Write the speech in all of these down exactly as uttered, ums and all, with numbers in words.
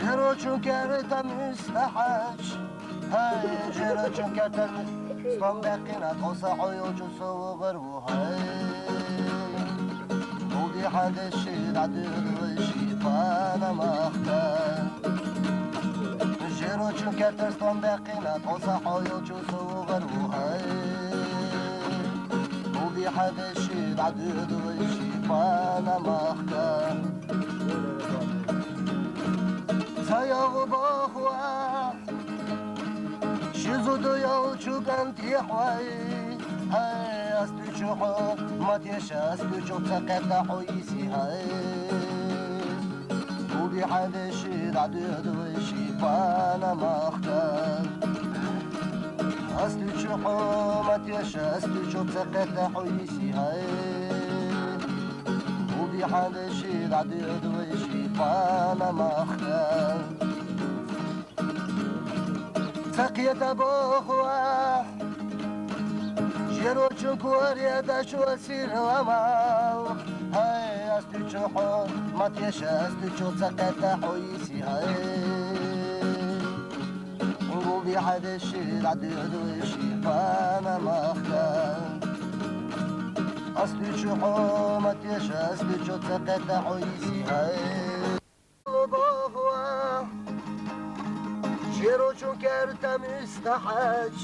Жирочун керта мустахӀач, гьай, жирочун керта мус-, стом бекъина тӀоса хьойил чу сувгъар вугьай. Улди хӀандеши дадуд вайши пана махка. Жирочун керта стом бекъина тӀоса хьойил чу сувгъар вугьай. Улди хӀандеши дадуд вайши пана махка. Ца ягъу бахва, ши зуду ял чукан тихвай. Гьай, асту чуху, матеша, асту чу ца къетта хьуйси гьай. Улди хӀандеши дадуд вайши пана махка. Асту чуху, матеша, асту чу ца къетта хьуйси гьай. Улди хӀандеши дадуд вайши пана махка. Ца къетта бахва, жирочун кваре дашва сир ламал. Гьай, асту чуху, матеша, асту чу ца къетта хьуйси гьай. Улди хӀандеши дадуд вайши пана махка. Асту чуху, матеша, асту чу ца къетта хьуйси гьай. Бахва, жирочун керта мустахӀач,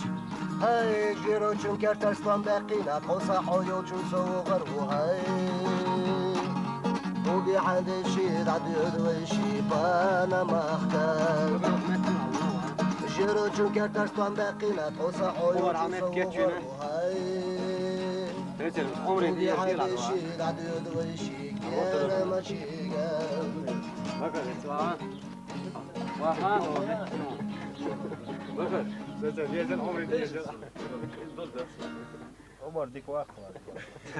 гьай, жирочун керта стом бекъина тӀоса хьойил чу сувгъар вугьай. Улди хӀандеши дадуд вайши пана махка. Жирочун керта стом бекъина тӀоса хьойил чу сувгъар вугьай. Улди хӀандеши дадуд вайши керама чига. Умар, дик вахт ва.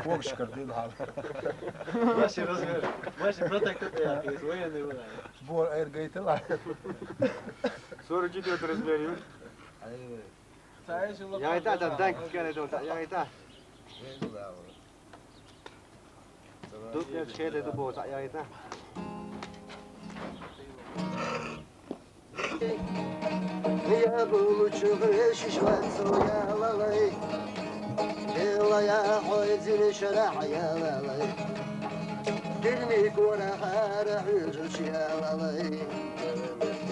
Когаш кардил гьал. Ваши размер. Ваши протектор, я, военный был. Бор эр гайтала. Сорок четвёртый размер, ю. Яйта, да, дан кискаре до, яйта. Тут не чхеде ду бо, яйта. Я булучу гъвешиш вацо ялалай. Белая хойзин шарах ялалай. Дирми кора хара хужуш ялалай.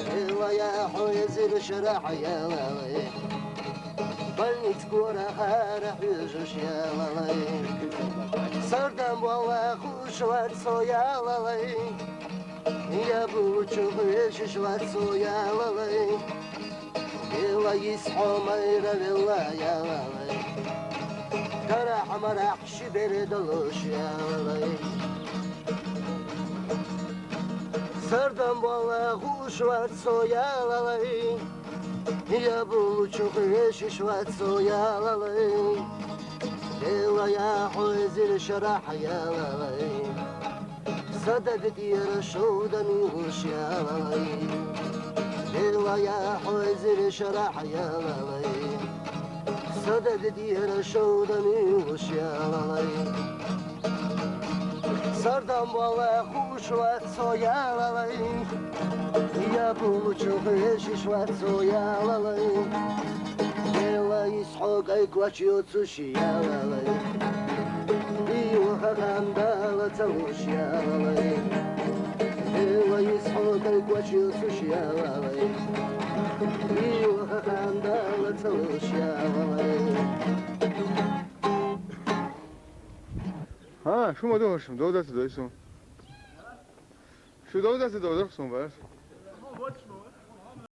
Белая хойзин шарах ялалай. Больниц кора хара хужуш ялалай. Сардам вала хуш вацо ялалай. Я булучу гъвешиш вацо ялалай. Белайис хьо майра велла ялалай. Тарах-марах ши бере далуш ялалай. Сардам вала хуш вацо ялалай. Я булучу гъвешиш вацо ялалай. Белая хойзин шарах ялалай. Садак дера шовда милуш ялалай. Белая хойзин шарах ялалай. Садак дера шовда милуш ялалай. Сардам вала хуш вацо ялалай. Я булучу гъвешиш вацо ялалай. Белайис хьо кайквач йоцуш ялалай. Июха хандала цалуш ялалай. Белайис хьо кайквач йоцуш ялалай. Июха хандала цалуш ялалай. Гьа, шума догьушум, довдаца дойсун. Шу довдаца довдахсун барс.